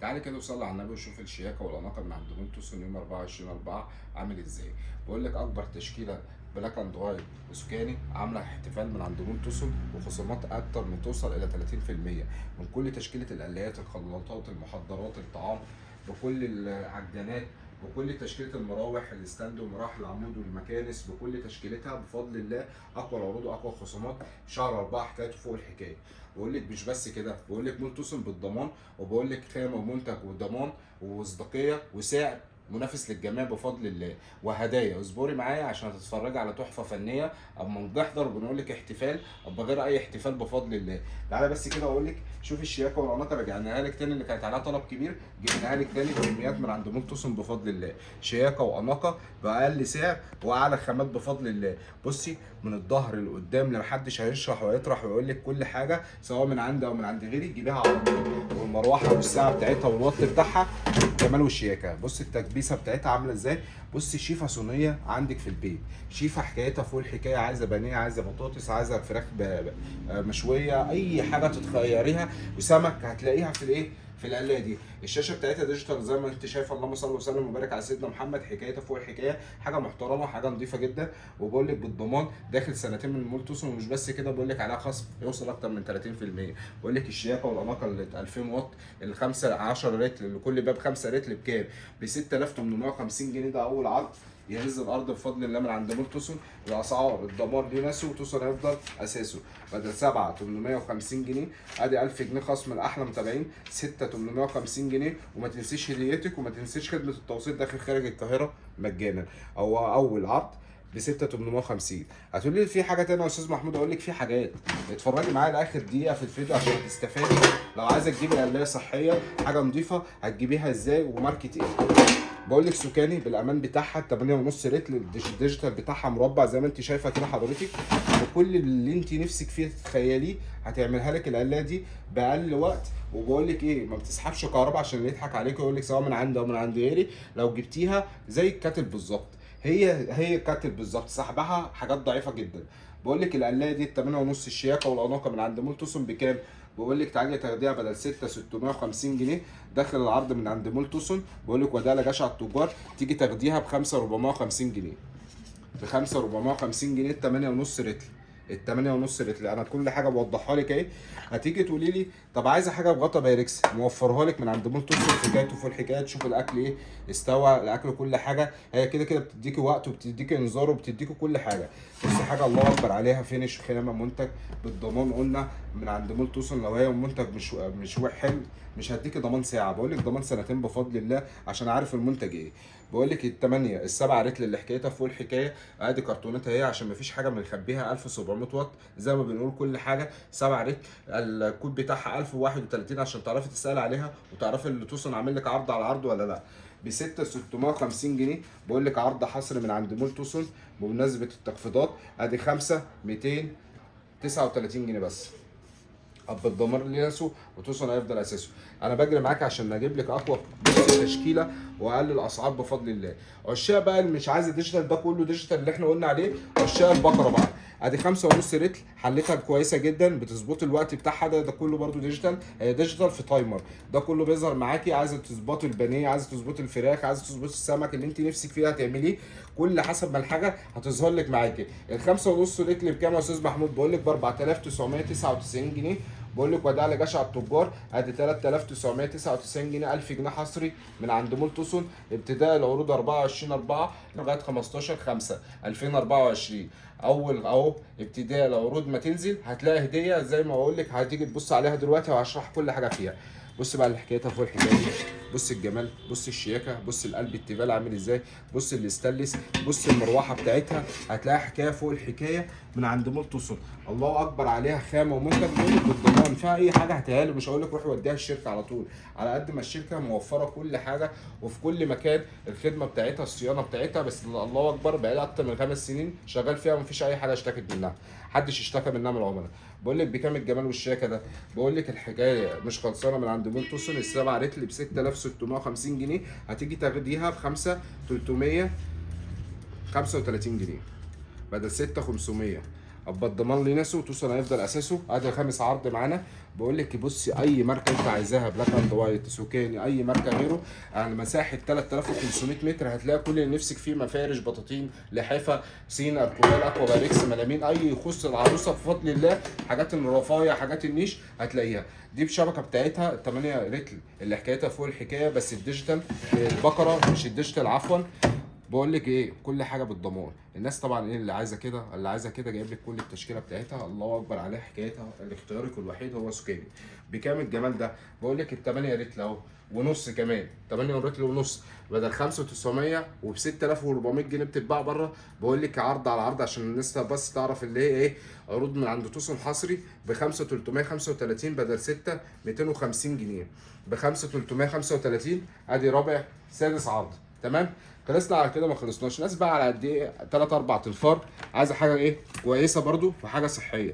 تعالي كده وصلي على النبي وشوف الشياكه والاناقه من عند مول توسون يوم 24/4 عامل ازاي. بقول لك اكبر تشكيله black and white وسكاني عامله احتفال من عند مول توسون، وخصومات اكتر من توصل الى 30% من كل تشكيله القلايات، الخلاطات، المحضرات، الطعام، بكل العجانات، بكل تشكيله المراوح، ال stand ومراوح العمود والمكانس، بكل تشكيلتها بفضل الله. اقوى العروض واقوى الخصومات شهر 4 حكايته فوق الحكاية. بقول لك مش بس كده، بقول لك مول توسون بالضمان، وبقول لك خامة ومنتج وضمان ومصداقيه وسعر منافس للجميع بفضل الله، وهدايا. اصبري معايا عشان هتتفرجي على تحفة فنية اما بنحضر وبنقول لك احتفال اما غير اي احتفال بفضل الله. تعالى بس كده اقول لك شوفي الشياكه والاناقه، رجعناها لك تاني اللي كانت عليها طلب كبير، جبناها لك تاني بكميات من عند مول توسون بفضل الله. شياكه واناقه باقل سعر واعلى خامات بفضل الله. بصي من الظهر لقدام، لمحدش هيشرح ويطرح ويقول لك كل حاجة سواء من عندي او من عند غيري، جيبيها على طول. والمروحه والساعة بتاعتها والوات بتاعها جمال والشياكه. بصي التكبيسه بتاعتها عامله ازاي. بصي شيفة صينية عندك في البيت، شيفة حكايتها فوق الحكاية. عايزه بانيه، عايزه بطاطس، عايزه فراخ مشوية، اي حاجة تتخيريها، وسمك هتلاقيها في الايه، في القلايه دي. الشاشة بتاعتها digital زي ما انت شايفه، اللهم صل وسلم وبارك على سيدنا محمد. حكايتها فوق الحكاية، حاجة محترمه، حاجة نظيفة جدا. وبقول لك بالضمان داخل سنتين من مول توسون. ومش بس كده، بقول لك عليها خصم يوصل اكتر من 30%. بقول لك الشياكه والاناقه اللي 2000 واط، ال 15 رتل لكل باب 5 رتل بكام؟ ب 6850 جنيه. ده اول عرض يهز الارض بفضل الله من عند مول توسون. الاسعار الدمار ليه ناسه، وتوسون هيفضل اساسه. بدل 7850 جنيه ادي 1000 جنيه خصم لاحلى متابعين، 6850 جنيه. وما تنسيش هديتك، وما تنسيش خدمة التوصيل داخل خارج القاهرة مجانا. هو اول عرض ب 6850. هتقولي لي في حاجة تانية يا استاذ محمود؟ اقول لك في حاجات، اتفرجي معايا لاخر دقيقة في الفيديو عشان تستفادي. لو عايزه تجيبي قلايه صحية، حاجة نظيفة، هتجيبيها ازاي وماركه ايه؟ بقول لك سكاني بالامان بتاعها 8.5 رتل، ال digital بتاعها مربع زي ما انت شايفه كده حضرتك، وكل اللي انت نفسك فيه تتخيليه هتعملها لك القلايه دي باقل وقت. وبقول لك ايه، ما بتسحبش كهرباء عشان اللي يضحك عليك ويقول لك سواء من عندي او من عند غيري. لو جبتيها زي ال kettle بالظبط، هي ال kettle بالظبط، سحبها حاجات ضعيفة جدا. بقول لك القلايه دي 8.5 الشياكه والاناقه من عند مول توسون بكام؟ بقول لك تعالي تاخديها بدل 6650 جنيه داخل العرض من عند مول توسون. بقول لك وده لجشع التجار، تيجي تاخديها ب 5450 جنيه، ب 5450 جنيه 8.5 رتل، ال 8.5 رتل. انا كل حاجة بوضحها لك اهي. هتيجي تقولي لي طب عايزه حاجة بغطا بايركس، موفرها لك من عند مول توسون. حكايته فوق الحكاية، تشوف الاكل ايه استوى الاكل كل حاجة، هي كده كده بتديكي وقت وبتديكي انذار وبتديكي كل حاجة. بصي حاجة الله اكبر عليها، finish خامة منتج بالضمان قلنا من عند مول توسون. لو هي منتج مش حلو مش هديكي ضمان ساعة، بقول لك ضمان سنتين بفضل الله عشان عارف المنتج ايه. بقول لك الثمانية السبعة رتل اللي حكايتها فوق الحكاية، ادي كرتونتها اهي عشان مفيش حاجة بنخبيها. 1700 واط زي ما بنقول كل حاجة، 7 رتل، الكود بتاعها 1031 عشان تعرفي تسالي عليها وتعرفي اللي توسون عامل لك عرض على عرض ولا لا. ب 6650 جنيه بقول لك عرض حصري من عند مول توسون بمناسبة التخفيضات. ادي 5239 جنيه بس، اب الدمار لناسه وتوسون هيفضل اساسه. انا بجري معاك عشان اجيب لك اقوى تشكيله واقل الاسعار بفضل الله. عشاق بقى اللي مش عايز ال digital ده كله digital اللي احنا قلنا عليه، عشاق البقرة بقى ادي 5.5 رتل، حلتها كويسة جدا، بتظبط الوقت بتاعها. ده كله برده digital، هي digital في timer، ده كله بيظهر معاكي. عايزه تظبطي البانيه، عايزه تظبطي الفراخ، عايزه تظبطي السمك، اللي انت نفسك فيها هتعمليه كل حسب ما الحاجة هتظهر لك معاكي. ال 5.5 رتل بكام يا استاذ محمود؟ بقول لك ب 4999 جنيه. بقول لك وداع لجشع التجار، ادي 3999 جنيه، 1000 جنيه حصري من عند مول توسون. ابتداء العروض 24/4 لغاية 15/5/2024. اول اهو ابتداء العروض ما تنزل هتلاقي هديه زي ما بقول لك، هتيجي تبص عليها دلوقتي وهشرح كل حاجة فيها. بص بقى اللي حكايتها فوق الحكاية دي، بص الجمال، بص الشياكه، بص القلب التيفال عامل ازاي، بص الاستانلس، بص المروحة بتاعتها، هتلاقي حكاية فوق الحكاية من عند مول توسون. الله اكبر عليها، خامة ومنتج بقول بالضمان، فيها اي حاجة هتهالي. مش هقول لك روح وديها الشركة على طول، على قد ما الشركة موفره كل حاجة وفي كل مكان، الخدمة بتاعتها، الصيانة بتاعتها، بس الله اكبر بقى لها اكتر من 5 سنين شغال فيها ومفيش اي حاجة اشتكت منها، محدش اشتكى منها من العملاء. بقول لك بكام الجمال والشياكه ده؟ بقول لك الحكاية مش خلصانه من عند مول توسون. السبعة رتل ب 6650 جنيه، هتيجي تاخديها ب 5335 جنيه بدل 6500. ابقى الضمان لناسه وتوصل هيفضل اساسه. ادي خامس عرض معانا. بقول لك بصي اي ماركة انت عايزاها، Black and White، سوكاني، اي ماركة غيره، على مساحة 3500 متر هتلاقي كل اللي نفسك فيه، مفارش، بطاطين، لحافه، سين، اركوبال، اكوا باركس، ملامين، اي يخص العروسة بفضل الله، حاجات الرفايع، حاجات النيش هتلاقيها. دي بشبكة بتاعتها 8 رتل اللي حكايتها فوق الحكاية، بس ال digital البقرة مش ال digital عفوا. بقول لك ايه، كل حاجة بالضمان. الناس طبعا ايه اللي عايزه كده، اللي عايزه كده جايب لك كل التشكيلة بتاعتها، الله اكبر عليها حكايتها. اختيارك الوحيد هو سوكاني. بكام الجمال ده؟ بقول لك ال 8 رتل اهو ونص، كمان 8 رتل ونص بدل 5900 وب 6400 جنيه بتتباع بره. بقول لك عرض على عرض عشان الناس بس تعرف اللي هي ايه، عروض من عند توسن حصري ب 5335 بدل 6250 جنيه، ب 5335. ادي رابع سادس عرض. تمام، خلصنا على كده؟ ما خلصناش. ناس بقى على قد ايه، 3 4 تنفار، عايزه حاجة ايه كويسة برضو وحاجه صحية.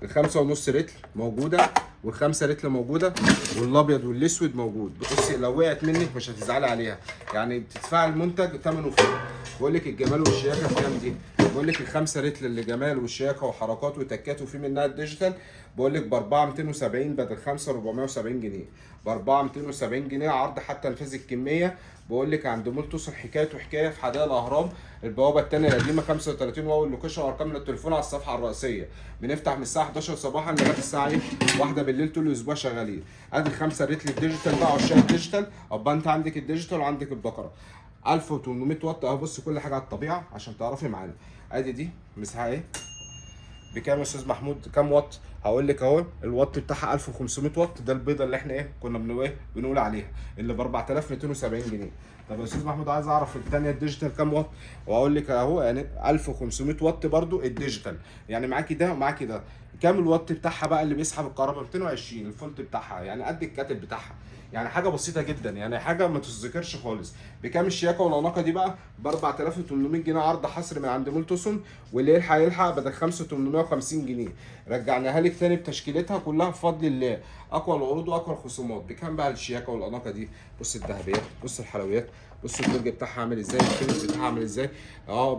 الخمسة ونص رتل موجودة، والخمسة رتل موجودة، والابيض والاسود موجود. بصي لو وقعت منك مش هتزعلي عليها، يعني بتدفعي المنتج ثمنه فيه. بقول لك الجمال والشياكه بكام دي؟ بقول لك الخمسة رتل اللي جمال والشياكه وحركات وتكات وفي منها ال digital، بقول لك ب 4270 بدل 5470 جنيه، ب 4270 جنيه عرض حتى نفاذ الكمية. بقول لك عند مول توصل حكاية وحكاية في حدائق الاهرام، البوابة الثانية القديمة 35 واو. ال location وارقام التليفون على الصفحة الرئيسية. بنفتح من الساعة 11 صباحا لغاية الساعة ايه 1 بالليل، طول الاسبوع شغالين. ادي الخمسة رتل ال digital بقى، عشاق ال digital. ابقى انت عندك ال digital وعندك البقرة 1800 واط اهو. بص كل حاجة على الطبيعة عشان تعرفي معانا. ادي دي مساحة ايه بكام يا استاذ محمود؟ كام واط؟ هقول لك اهو، الواط بتاعها 1500 واط. ده البيضة اللي احنا ايه كنا بنقول عليها اللي ب 4270 جنيه. طب يا استاذ محمود عايز اعرف الثانية ال digital كام واط؟ واقول لك اهو، يعني 1500 واط برضو ال digital، يعني معاكي ده ومعاكي ده. كام الواط بتاعها بقى اللي بيسحب الكهرباء؟ 220 الفولت بتاعها، يعني قد ال kettle بتاعها، يعني حاجة بسيطة جدا، يعني حاجة ما تتذكرش خالص. بكام الشياكه والاناقه دي بقى؟ ب 4800 جنيه عرض حصري من عند مول توسون، واللي يلحق يلحق بدل 5850 جنيه. رجعناها لك تاني بتشكيلتها كلها بفضل الله، اقوى العروض واقوى الخصومات. بكام بقى الشياكه والاناقه دي؟ بص الذهبيات، بص الحلويات، بص الدرج بتاعها عامل ازاي، ال finish بتاعها عامل ازاي.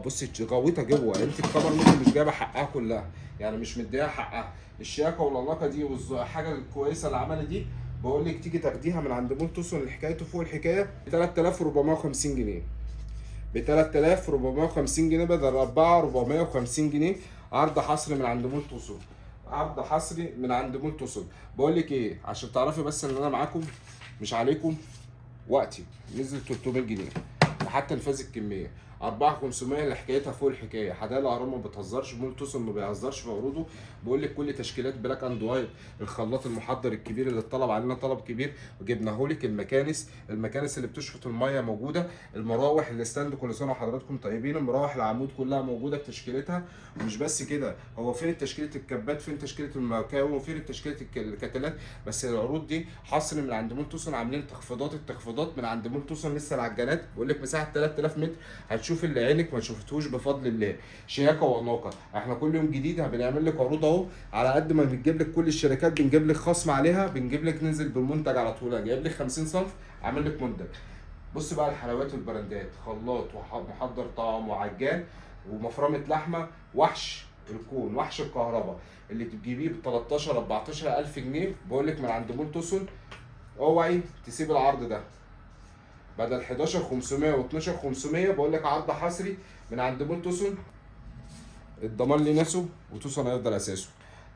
بصي غويطه جوه، انت الكاميرا ممكن مش جايبه حقها كلها، يعني مش مديها حقها. الشياكه والاناقه دي والحاجة الكويسة اللي عملت دي، بقول لك تيجي تاخديها من عند مول توسون اللي حكايته فوق الحكاية 3450 جنيه، ب 3450 جنيه بدل 4450 جنيه. عرض حصري من عند مول توسون، عرض حصري من عند مول توسون. بقول لك ايه عشان تعرفي بس ان انا معاكم مش عليكم. وقتي نزل 300 جنيه لحتى نفاذ الكمية، 4500 اللي حكايتها فوق الحكاية. حدائق الاهرام ما بتهزرش، مول توسون ما بيهزرش في عروضه. بقول لك كل تشكيلات Black and White، الخلاط المحضر الكبير اللي اتطلب علينا طلب كبير وجبناه لك، المكانس اللي بتشفط المية موجودة، المراوح ال stand، كل سنة وحضراتكم طيبين، المراوح العمود كلها موجودة بتشكيلتها. ومش بس كده، هو فين تشكيله الكبات، فين تشكيله المكاوي، وفين تشكيله الكتلات. بس العروض دي حصري من عند مول توسون، عاملين تخفيضات، التخفيضات من عند مول توسون لسه العجانات. بقول لك مساحة 3000 متر هتشوف اللي عينك ما شفتهوش بفضل الله. شياكه واناقه، احنا كل يوم جديد بنعمل لك عروض اهو، على قد ما بنجيب لك كل الشركات بنجيب لك خصم عليها، بنجيب لك ننزل بالمنتج على طول. جايب لك 50 صنف عامل لك منتج. بص بقى الحلويات والبراندات، خلاط ومحضر طعام وعجان ومفرمه لحمه، وحش الكون، وحش الكهرباء اللي تجيبيه ب 13 14 الف جنيه. بقول لك من عند مول توسون، اوعي تسيب العرض ده بدل 11500 و 12500. بقول لك عرض حصري من عند مول توسون، الضمان لناسه وتوسون هيفضل اساسه.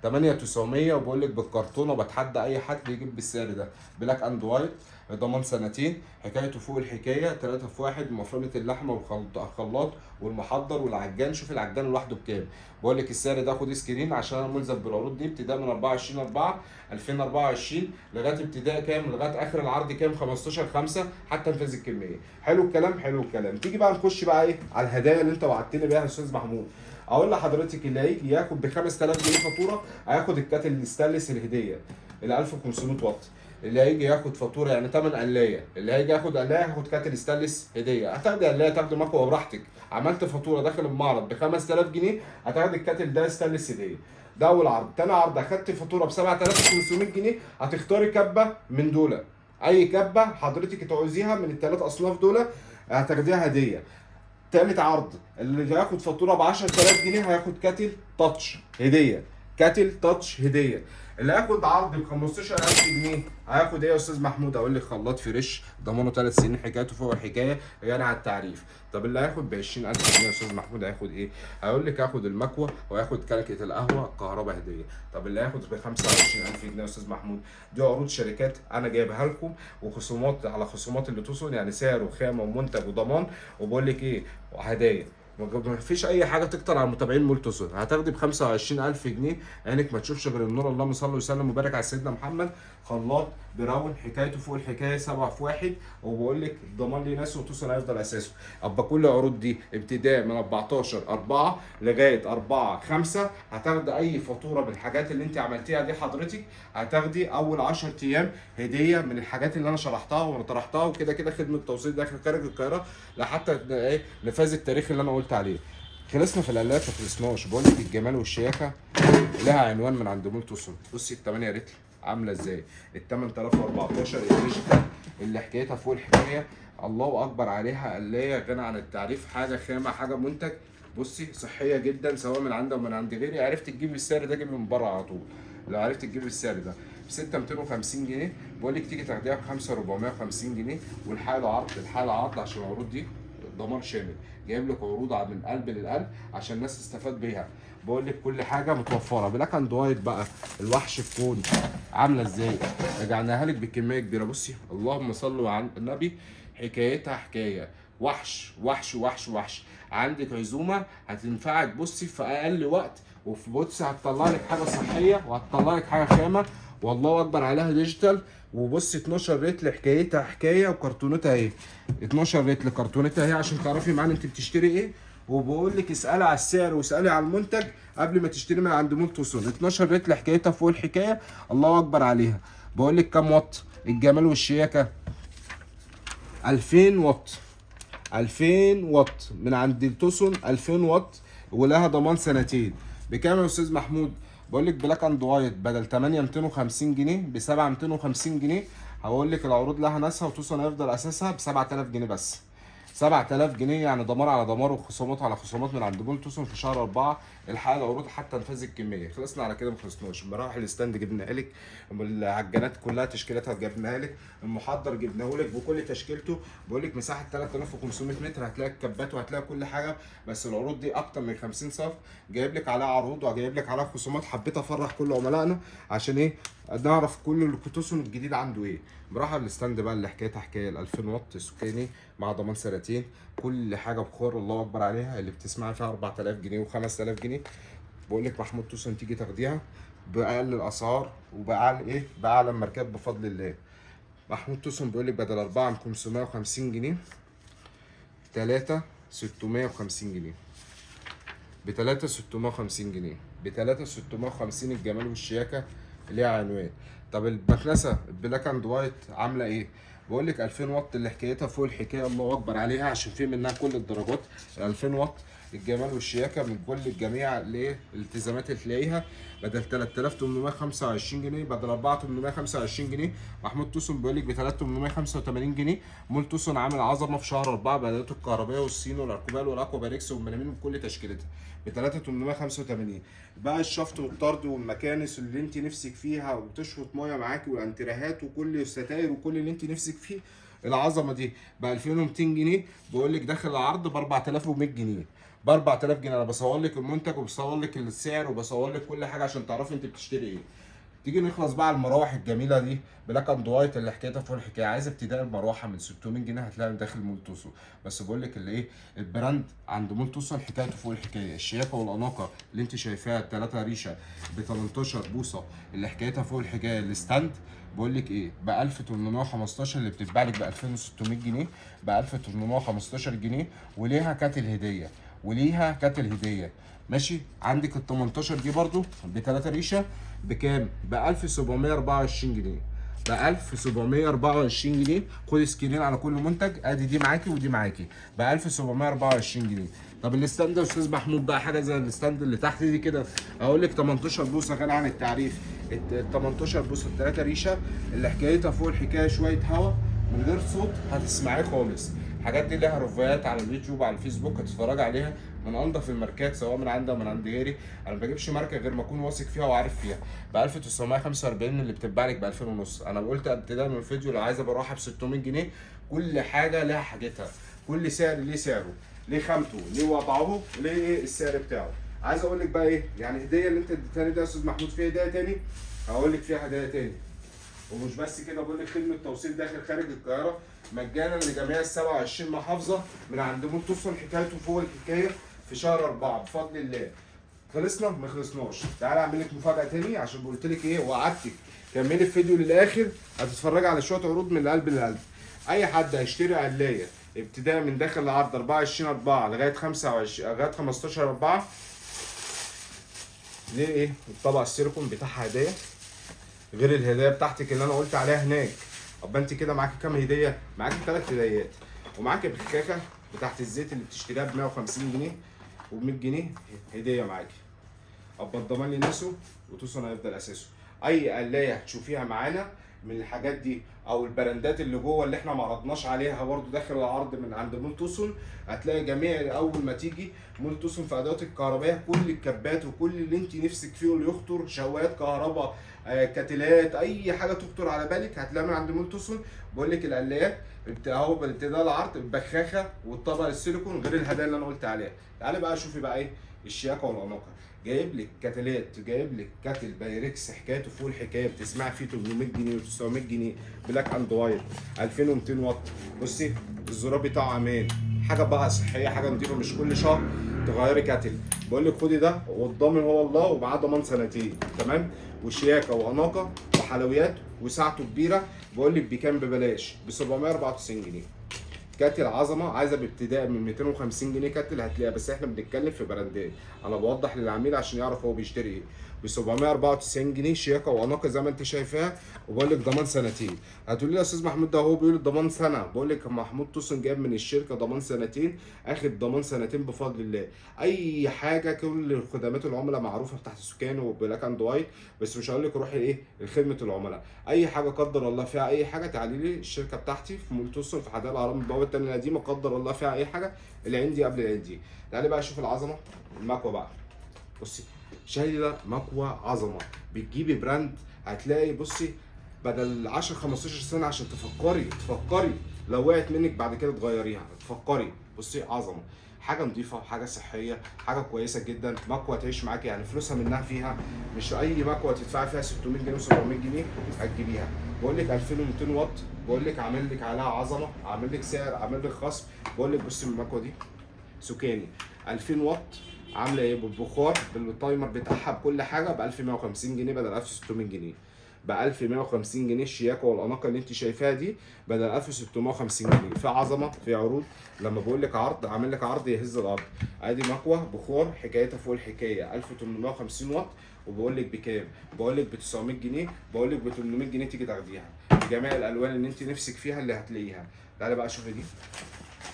8900 وبقول لك بالكرتونه، بتحدى اي حد يجيب بالسعر ده. Black and White ضمان سنتين، حكايته فوق الحكاية، 3 في 1، مفرمه اللحمة والخلاط والمحضر والعجان. شوف العجان لوحده بكام. بقول لك السعر ده خد screen عشان انا ملزم بالعروض دي، ابتداء من 24/4/2024 لغاية ابتداء كام، لغاية اخر العرض كام، 15/5 حتى نفاذ الكمية. حلو الكلام، حلو الكلام. تيجي بقى نخش بقى ايه على الهدايا اللي انت وعدتني بيها يا استاذ محمود. اقول لحضرتك اللي هيجي ياخد ب 5000 جنيه فاتورة هياخد ال kettle ال stainless الهدية ال 1500 واط. اللي هيجي ياخد فاتورة يعني ثمن قلايه، اللي هيجي ياخد قلايه هياخد kettle stainless هديه. هتاخدي قلايه تاخدي مكوة براحتك. عملت فاتورة داخل المعرض ب 5000 جنيه هتاخدي ال kettle ده ستانلس هديه. ده اول عرض. تاني عرض، اخدت فاتورة ب 7500 جنيه هتختاري كبه من دول، اي كبه حضرتك تعوزيها من الثلاث اصناف دول هتاخديها هديه. تالت عرض، اللي هياخد فاتورة ب 10000 جنيه هياخد kettle touch هديه، kettle touch هديه. اللي هياخد عرض ب 15000 جنيه هياخد ايه يا استاذ محمود؟ اقول لك خلاط فريش ضمانه 3 سنين، حكايته فوق الحكاية، غني عن التعريف. طب اللي هياخد ب 20000 جنيه يا استاذ محمود هياخد ايه؟ هيقول لك هاخد المكوه وهياخد كنكه القهوة كهرباء هديه. طب اللي هياخد ب 25000 جنيه يا استاذ محمود، دي عروض شركات انا جايبها لكم، وخصومات على خصومات اللي توصل، يعني سعر وخامه ومنتج وضمان، وبقول لك ايه، وهدايا. ما فيش اي حاجة تكتر على المتابعين مول توسون. هتاخدي ب 25000 جنيه، عينك ما تشوفش غير النور. اللهم صل وسلم وبارك على سيدنا محمد. خلاط براون حكايته فوق الحكاية، 7 في 1، وبقول لك الضمان ليه ناس وتوسون هيفضل اساسه. ابقى كل العروض دي ابتداء من 14/4 لغاية 4/5. هتاخدي اي فاتورة بالحاجات اللي انت عملتيها دي حضرتك، هتاخدي اول 10 ايام هديه من الحاجات اللي انا شرحتها وطرحتها، وكده كده خدمة توصيل داخل خارج القاهرة لحتى ايه نفاذ التاريخ اللي انا قلت عليه. خلصنا في القلايات؟ ما خلصناش. بقول لك الجمال والشياكه لها عنوان من عند مول توسون. بصي ال 8 رتل عامله ازاي، ال 8014 ال digital اللي حكايتها فوق الحكاية، الله اكبر عليها، قلايه غنى عن التعريف، حاجة خامة حاجة منتج. بصي صحية جدا، سواء من عندي ومن عند غيري. عرفت تجيب السعر ده جيب من بره على طول. لو عرفت تجيب السعر ده ب 6250 جنيه، بقول لك تيجي تاخديها ب 5450 جنيه. والحالة عرض، الحالة عرض عشان العروض دي ضمان شامل، جايب لك عروض من قلب للقلب عشان الناس تستفاد بيها. بقول لك كل حاجة متوفرة. black and white بقى الوحش الكون عامله ازاي، رجعناها لك بكمية كبيرة. بصي اللهم صل على النبي، حكايتها حكاية، وحش وحش وحش وحش. عندك عزومة هتنفعك بصي في اقل وقت، وفي بصي هتطلع لك حاجة صحية وهتطلع لك حاجة خامة، والله اكبر عليها digital. وبصي 12 رتل حكايتها حكاية، وكرتونتها اهي 12 رتل كرتونتها اهي عشان تعرفي معانا انت بتشتري ايه. وبقول لك اسالي على السعر واسالي على المنتج قبل ما تشتري من عند مول توسون. 12 رتل حكايتها فوق الحكاية، الله اكبر عليها. بقول لك كام واط الجمال والشياكه؟ 2000 واط، 2000 واط من عند توسون، 2000 واط ولها ضمان سنتين. بكام يا استاذ محمود؟ بقول لك black and white بدل 8250 جنيه ب 7250 جنيه. هقول لك العروض لها ناسها وتوسون هيفضل اساسها ب 7000 جنيه بس. 7000 جنيه يعني دمار على دمار وخصومات على خصومات من عند مول توسون في شهر 4. الحق العروض حتى نفاذ الكمية. خلصنا على كده؟ ما خلصناش. مراوح ال stand جبناها لك، العجانات كلها تشكيلاتها جبناها لك، المحضر جبناه لك بكل تشكيلته. بقول لك مساحة 3500 متر هتلاقي الكبات وهتلاقي كل حاجة. بس العروض دي اكتر من 50 صف، جايب لك عليها عروض وجايب لك عليها خصومات. حبيت افرح كل عملائنا عشان ايه؟ نعرف كل التوسون الجديد عنده ايه. براحة ال stand بقى اللي حكايتها حكاية، ال 2000 واط سكاني مع ضمان سنتين، كل حاجة بخار الله اكبر عليها. اللي بتسمعي فيها 4000 جنيه و5000 جنيه، بقول لك محمود توسون تيجي تاخديها باقل الاسعار وباعلى ايه، باعلى الماركات بفضل الله. محمود توسون بيقول لك بدل 4 550 جنيه 3 650 جنيه، ب 3 650 جنيه، ب 3 650. الجمال والشياكه ليها عنوان. طب المكنسة ال black and white عامله ايه؟ بقول لك 2000 واط اللي حكايتها فوق الحكاية، الله اكبر عليها، عشان في منها كل الدرجات. 2000 واط الجمال والشياكه من كل الجميع الايه الالتزامات اللي تلاقيها. بدل 3825 جنيه، بدل 4825 جنيه، محمود توسون بيقول لك ب 3885 جنيه. مول توسون عامل عظمه في شهر 4 بدلات الكهربائية والصين والاركوبال والاكوا باريكس والملامين بكل تشكيلتها ب 3885. بقى الشفط والطرد والمكانس اللي انت نفسك فيها وتشفط مية معاكي، والانترهات وكل الستاير وكل اللي انت نفسك فيه، العظمة دي ب 2200 جنيه. بقول لك داخل العرض ب 4100 جنيه، ب 4000 جنيه. انا بصور لك المنتج وبصور لك السعر وبصور لك كل حاجة عشان تعرفي انت بتشتري ايه. تيجي نخلص بقى على المراوح الجميلة دي black and white اللي حكايتها فوق الحكاية. عايز ابتداء المروحة من 600 جنيه هتلاقي داخل مول توسون. بس بقول لك اللي ايه، ال brand عند مول توسون حكايته فوق الحكاية. الشياكه والاناقه اللي انت شايفاها الثلاثة ريشه ب 18 بوصه اللي حكايتها فوق الحكاية. ال stand بقول لك ايه، ب 1815 اللي بتتباع لك ب 2600 جنيه، ب 1815 جنيه، وليها kettle هديه، وليها kettle هديه. ماشي، عندك ال 18 دي برضو ب 3 ريشه بكام؟ ب 1724 جنيه، ب 1724 جنيه. خد screen على كل منتج، ادي دي معاكي ودي معاكي ب 1724 جنيه. طب ال stand يا استاذ محمود بقى حاجة زي ال stand اللي تحت دي كده، اقول لك 18 بوصه غني عن التعريف. ال 18 بوصه 3 ريشه اللي حكايتها فوق الحكاية، شوية هوا من غير صوت هتسمعيه خالص. الحاجات دي لها ريفيوهات على اليوتيوب وعلى الفيسبوك هتتفرج عليها، من انضف الماركات سواء من عندي او من عند غيري. انا ما بجيبش ماركة غير ما اكون واثق فيها وعارف فيها. ب 1945 اللي بتتباع لك ب 2000 ونص. انا قلت ابتداء من الفيديو لو عايزه براحة ب 600 جنيه. كل حاجة لها حاجتها، كل سعر ليه سعره، ليه خامته، ليه وضعه، ليه ايه السعر بتاعه. عايز اقول لك بقى ايه يعني هديه اللي انت اديتها لي ده يا استاذ محمود، فيها هديه تاني؟ هقول لك فيها هدايا تاني. ومش بس كده، بقول لك خدمة توصيل داخل خارج القاهرة مجانا لجميع ال 27 محافظة من عند مول توسون، حكايته فوق الحكاية في شهر 4 بفضل الله. خلصنا؟ ما خلصناش. تعالى اعمل لك مفاجاة تاني، عشان قلت لك ايه وعدتك كملي الفيديو للاخر، هتتفرجي على شوية عروض من القلب للقلب. اي حد هيشتري قلايه ابتداء من داخل العرض 24 4 لغاية 25 لغاية 15 4، ليه ايه الطبق السيليكون بتاعها هديه، غير الهدايا بتاعتك اللي انا قلت عليها هناك. طب انت كده معاكي كام هديه؟ معاكي 3 هدايات، ومعاكي بخاخه بتاعت الزيت اللي بتشتريها ب 150 جنيه وب 100 جنيه هديه معاكي. ابقى الضمان لناسه وتوسون هيفضل اساسه. اي قلايه هتشوفيها معانا من الحاجات دي او البراندات اللي جوه اللي احنا ما عرضناش عليها برضو داخل العرض من عند مول توسون، هتلاقي جميع اول ما تيجي مول توسون في ادوات الكهربائية كل الكبات وكل اللي انت نفسك فيه واللي يخطر، شوايات كهرباء، كتلات، اي حاجة تخطر على بالك هتلاقيها من عند مول توسون. بقول لك القلايات اهو بابتداء العرض، البخاخه والطبق السيليكون، غير الهدايا اللي انا قلت عليها. تعالي بقى شوفي بقى ايه الشياكه والاناقه. جايب لك كتلات، جايب لك kettle بايركس حكايته فوق الحكاية، بتسمعي فيه 800 جنيه و900 جنيه، black and white 2200 واط. بصي الزرار بتاعه امان، حاجة بقى صحية، حاجة نظيفة، مش كل شهر تغيري kettle. بقول لك خدي ده والضامن هو الله، ومعاه ضمان سنتين، تمام؟ وشياكه واناقه وحلويات وساعته كبيرة. بقول لك بكام؟ ببلاش، ب 794 جنيه. kettle عظمه، عايزه بابتداء من 250 جنيه kettle هتلاقيها، بس احنا بنتكلم في براندات، انا بوضح للعميل عشان يعرف هو بيشتري ايه. ب 794 جنيه شياكه واناقه زي ما انت شايفاها، وبقول لك ضمان سنتين. هتقولي لي يا استاذ محمود ده هو بيقول ضمان سنة، بقول لك محمود توسن جايب من الشركة ضمان سنتين، اخد ضمان سنتين بفضل الله. اي حاجة كل خدمات العملاء معروفة بتاعت السكان و black and white، بس مش هقول لك روحي ايه لخدمة العملاء. اي حاجة قدر الله فيها اي حاجة تعالي لي الشركة بتاعتي في مول توسن في حدائق الهرم البوابة الثانية القديمة، قدر الله فيها اي حاجة اللي عندي قبل اللي عندي. تعالي بقى شوف العظمة المكوه بقى. بصي شايله مكوة عظمه، بتجيبي brand هتلاقي بصي بدل 10 15 سنة عشان تفكري لو وقعت منك بعد كده تغيريها، تفكري. بصي عظمه، حاجة نظيفة، حاجة صحية، حاجة كويسة جدا، مكوة تعيش معاكي يعني فلوسها منها فيها، مش اي مكوة تدفعي فيها 600 جنيه و700 جنيه هتجيبيها. بقول لك 2200 واط، بقول لك عامل لك عليها عظمه، عامل لك سعر، عامل لك خصم. بقول لك بصي المكوه دي سكاني 2000 واط، عامله ايه بالبخار بال timer بتاعها بكل حاجة ب 1150 جنيه بدل 1600 جنيه. ب 1150 جنيه الشياكه والاناقه اللي انت شايفاها دي بدل 1650 جنيه. في عظمه، في عروض. لما بقول لك عرض عامل لك عرض يهز الارض. ادي مكوة بخار حكايتها فوق الحكاية 1850 واط، وبقول لك بكام؟ بقول لك ب 900 جنيه، بقول لك ب 800 جنيه تيجي تاخديها بجميع الالوان اللي انت نفسك فيها اللي هتلاقيها. تعالي بقى شوفي دي،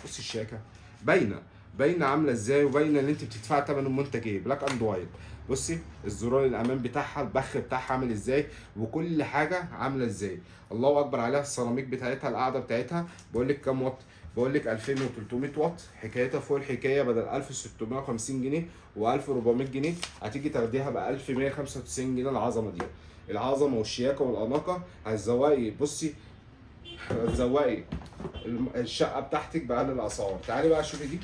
بصي الشياكه باينة باينة عامله ازاي، وباينه ان انت بتدفعي ثمن المنتج ايه، black and white. بصي الزرار الامان بتاعها، البخ بتاعها عامل ازاي، وكل حاجة عامله ازاي. الله اكبر عليها. السيراميك بتاعتها، القاعدة بتاعتها. بقول لك كام واط؟ بقول لك 2300 واط، حكايتها فوق الحكاية بدل 1650 جنيه و1400 جنيه هتيجي تاخديها ب 1195 جنيه. العظمة دي، العظمة والشياكه والاناقه. هتزوقي، بصي هتزوقي الشقة بتاعتك باقل الاسعار. تعالي بقى شوفي دي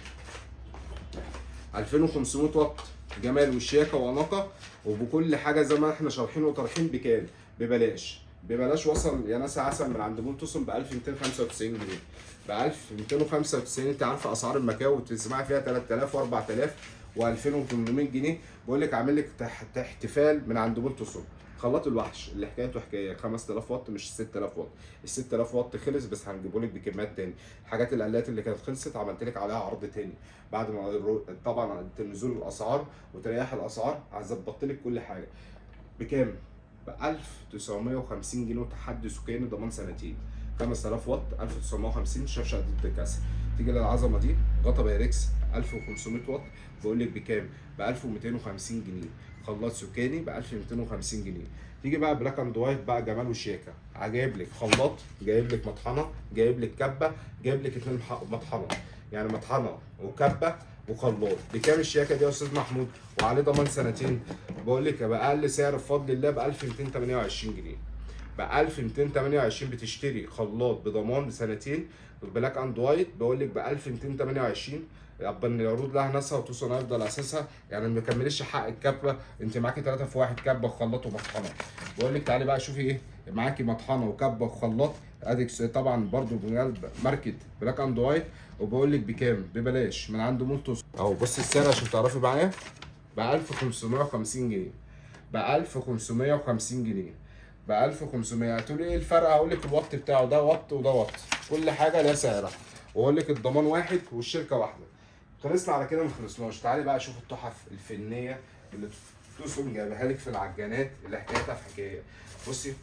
2500 واط، جمال وشياكه واناقه وبكل حاجة زي ما احنا شارحين وطرحين. بكام؟ ببلاش، ببلاش. وصل يا ناس عسل من عند مول توسون ب 1295 جنيه، ب 1295. انت عارفه اسعار المكاوي بتسمعي فيها 3000 و4000 و2800 جنيه. بقول لك عامل لك احتفال من عند مول توسون. خلاط الوحش اللي حكايته حكاية 5000 واط مش 6000 واط. ال 6000 واط خلص، بس هنجيبه لك بكميات تاني. الحاجات الالات اللي كانت خلصت عملت لك عليها عرض تاني بعد ما طبعا نزول الاسعار وتريح الاسعار، ظبطت لك كل حاجة. بكام؟ ب 1950 جنيه وتحدي سكاني ضمان سنتين. 5000 واط 1950، شاشة ضد الكسر. تيجي للعظمه دي، غطا بايركس 1500 واط، بقول لك بكام؟ ب 1250 جنيه. خلاط سكاني ب 1250 جنيه. تيجي بقى Black and White بقى، جمال وشياكه، جايب لك خلاط، جايب لك مطحنه، جايب لك كبه، جايب لك اتنين مطحنه، يعني مطحنه وكبه وخلاط. بكام الشياكه دي يا استاذ محمود؟ وعليه ضمان سنتين. بقول لك باقل سعر بفضل الله ب 1228 جنيه. ب 1228 بتشتري خلاط بضمان سنتين Black and White، بقول لك ب 1228. يبقى ان العروض لها ناسها وتوصل هيفضل اساسها، يعني ما كملش حق الكبه، انت معاكي 3 في 1، كبه وخلاط ومطحنه. بقول لك تعالي بقى شوفي ايه معاكي، مطحنه وكبه وخلاط، اديك طبعا برضو ماركة Black and White. وبقول لك بكام؟ ببلاش من عند مول توسون اهو. بصي السعر عشان تعرفي معايا، ب 1550 جنيه، ب 1550 جنيه، ب 1500. هتقولي ايه الفرق؟ هقول لك الوات بتاعه، ده وات وده وات، كل حاجة لها سعرها. واقول لك الضمان واحد والشركة واحده. خلصنا على كده؟ ما خلصناش. تعالي بقى شوف التحف الفنية اللي توسون جايبها لك في العجانات، اللي حكايتها في حكايه. بصي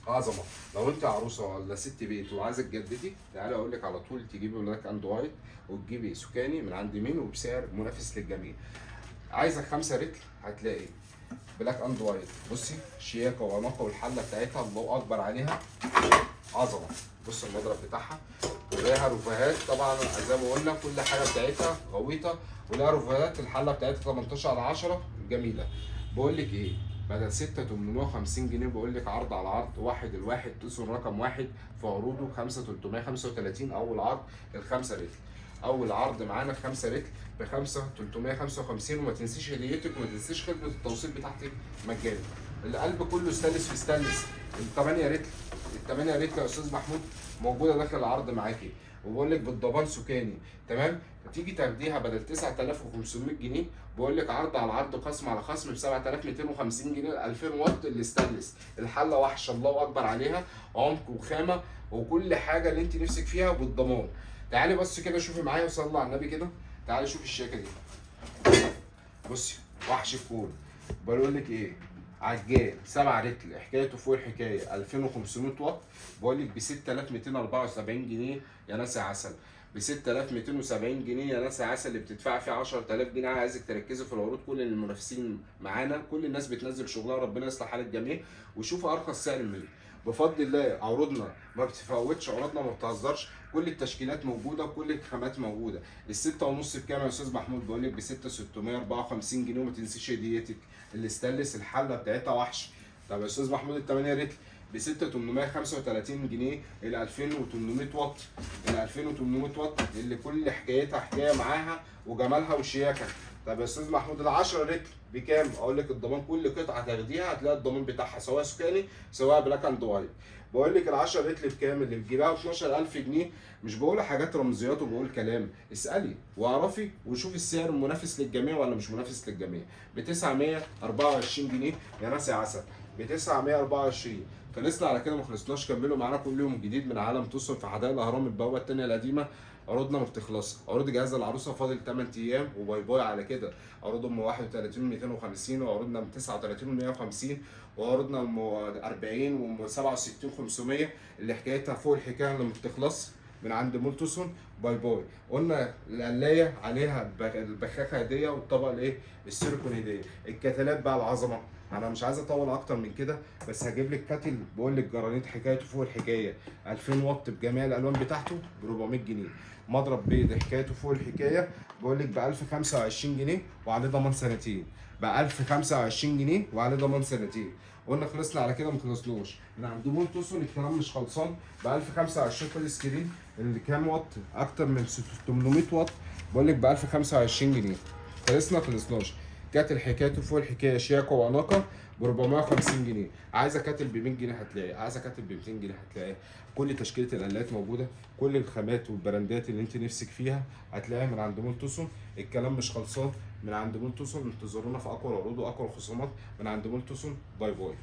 عظمه، لو انت عروسه ولا ست بيت وعايزه تجددي، تعالي اقول لك على طول تجيبي Black and White وتجيبي سكاني من عند مين، وبسعر منافس للجميع. عايزه 5 رتل هتلاقي Black and White. بصي شياكه واناقه، والحله بتاعتها الله اكبر عليها، عظمه. بص المضرب بتاعها، وليها رفاهات طبعا زي ما قلنا، كل حاجة بتاعتها غويطه ولها رفاهات. الحلة بتاعتها 18 على 10 جميله. بقول لك ايه، بدل 6850 جنيه، بقول لك عرض على عرض، واحد الواحد، توصل رقم واحد في عروضه، 5335. اول عرض الخمسة رتل، اول عرض معانا 5 رتل ب 5355. وما تنسيش هديتك، وما تنسيش خدمة التوصيل بتاعتك مجانا. القلب كله ستانلس في ستانلس. ال 8 رتل، ال 8 رتل يا استاذ محمود موجودة داخل العرض معاكي، وبقول لك بالضمان سكاني، تمام. تيجي تاخديها بدل 9500 جنيه، بقول لك عرض على عرض، خصم على خصم، ب 7250 جنيه، 2000 واط الاستانلس. الحلة وحشة الله اكبر عليها، عمق وخامه وكل حاجة اللي انت نفسك فيها بالضمان. تعالي بس كده شوفي معايا وصلي على النبي كده. تعالي شوفي الشياكه دي، بصي وحش الكون. بقول لك ايه، عجان 7 رتل، حكايته فوق الحكايه، 2500 واط، بقول لك ب 6274 جنيه يا ناس يا عسل، ب 6270 جنيه يا ناس يا عسل، اللي بتدفع فيه 10000 جنيه. عايزك تركزي في العروض، كل المنافسين معانا، كل الناس بتنزل شغلها، ربنا يصلح حال الجميع. وشوفوا ارخص سعر منين بفضل الله. عروضنا ما بتفوتش، عروضنا ما بتهزرش، كل التشكيلات موجودة وكل الخامات موجوده. الستة ونص بكام يا استاذ محمود؟ بقول لك ب 6654 جنيه، وما تنسيش هديتك الاستانلس، الحلة بتاعتها وحش. طب يا استاذ محمود، ال 8 رتل ب 6835 جنيه، ال 2800 واط، ال 2800 واط اللي كل حكايتها حكاية معاها وجمالها وشياكه. طب يا استاذ محمود، ال 10 رتل بكام؟ اقول لك الضمان، كل قطعه تاخديها هتلاقي الضمان بتاعها، سواء سكاني سواء Black and White. بقول لك ال 10 رتل بكام؟ اللي بتجيبها ب 12000 جنيه. مش بقول حاجات رمزيات وبقول كلام، اسالي واعرفي وشوفي السعر منافس للجميع ولا مش منافس للجميع. ب 924 جنيه يا ناس يا عسل، ب 924. خلصنا على كده؟ ما خلصناش. كملوا معانا كل يوم جديد من عالم توسون في حدائق الاهرام، البوابة الثانية القديمه. عروضنا ما بتخلص. عروض جهاز العروسة فاضل 8 ايام و bye bye على كده. عروض ام 31 250، وعروضنا ام 39 150، وعروضنا ام 40 وام 67 500، اللي حكايتها فوق الحكاية اللي ما بتخلص من عند مول توسون. bye bye. قلنا القلايه عليها البخاخه هديه، والطبق الايه السيليكون هديه. الكتلات بقى العظمه، انا مش عايز اطول اكتر من كده، بس هجيب لك kettle، بقول لك جرانيت حكايته فوق الحكايه، 2000 واط بجميع الالوان بتاعته ب 400 جنيه. مضرب بيض حكايته فوق الحكايه، بقول لك ب 1025 جنيه وعليه ضمان سنتين، ب 1025 جنيه وعليه ضمان سنتين. قلنا خلصنا على كده؟ ما خلصناش. من عند مول توسون الكلام مش خلصان. ب 1025 full screen اللي كام واط؟ اكتر من 800 واط، بقول لك ب 1025 جنيه. خلصنا؟ خلصناش. kettle حكايته فوق الحكايه، شياكه واناقه، ب 450 جنيه. عايزه kettle ب 100 جنيه هتلاقي، عايزه kettle ب 200 جنيه هتلاقي. كل تشكيله القلايات موجوده، كل الخامات والبراندات اللي انت نفسك فيها هتلاقيها من عند مول توسون. الكلام مش خلصان من عند مول توسون. انتظرونا في اقوى العروض واقوى الخصومات من عند مول توسون. bye bye.